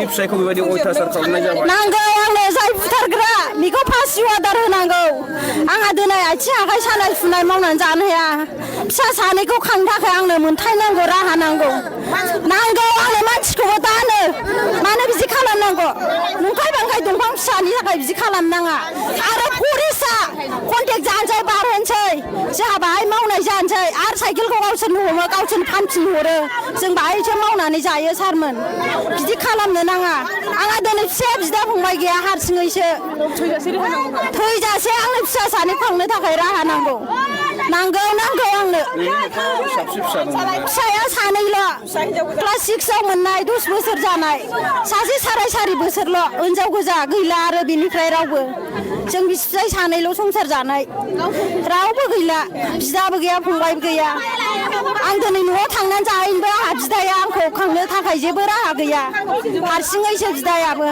नोंनि फिसायखौ बेबायदि अयथासार खालामनाय जाबाय नांगौ आंनो जाय बुथारग्रा बेखौ फासि अर्डार होनांगौ आंहा दिनै आथिं आखाइ सानाय सुनाय मावनानै जानो हाया फिसा सानैखौ खांनो थाखाय आंनो मोनथाय नांगौ राहा नांगौ आंनो मानसिखौबो दानो मानो बिदि खालामनांगौ नंखाय बांखाय दंफां फिसानि थाखाय बिदि खालामनाङा आरो फरेस्टआ कन्टेक्ट जानोसै बारहोनोसै जोंहा बाहाय मावनाय जानोसै आरो साइकेलखौ गावसोरनो हमो गावसोरनो फानफिनहरो जों बाहायसो मावनानै जायो सारमोन बिदि खालामनो नाङा आंहा दिनै फिसाया बिदा फंबाय गैया हारसिङैसो थैजासे आंनो फिसा सानै खांनो थाखाय राहा नांगौ आंनो फिसाया सानैल' क्लास 6आव मोननाय 10 बोसोर जानाय सासे साराय बोसोरल' हिनजाव गोजा गैला आरो बेनिफ्राय रावबो जों बिसिजाय सानैल' संसार जानाय रावबो गैला बिदाबो गैया फंबायबो गैया आं दिनै न'आव थांनानै जाहैनोबो आंहा बिदाया आंखौ खांनो थाखाय जेबो राहा गैया हारसिङैसो बिदायाबो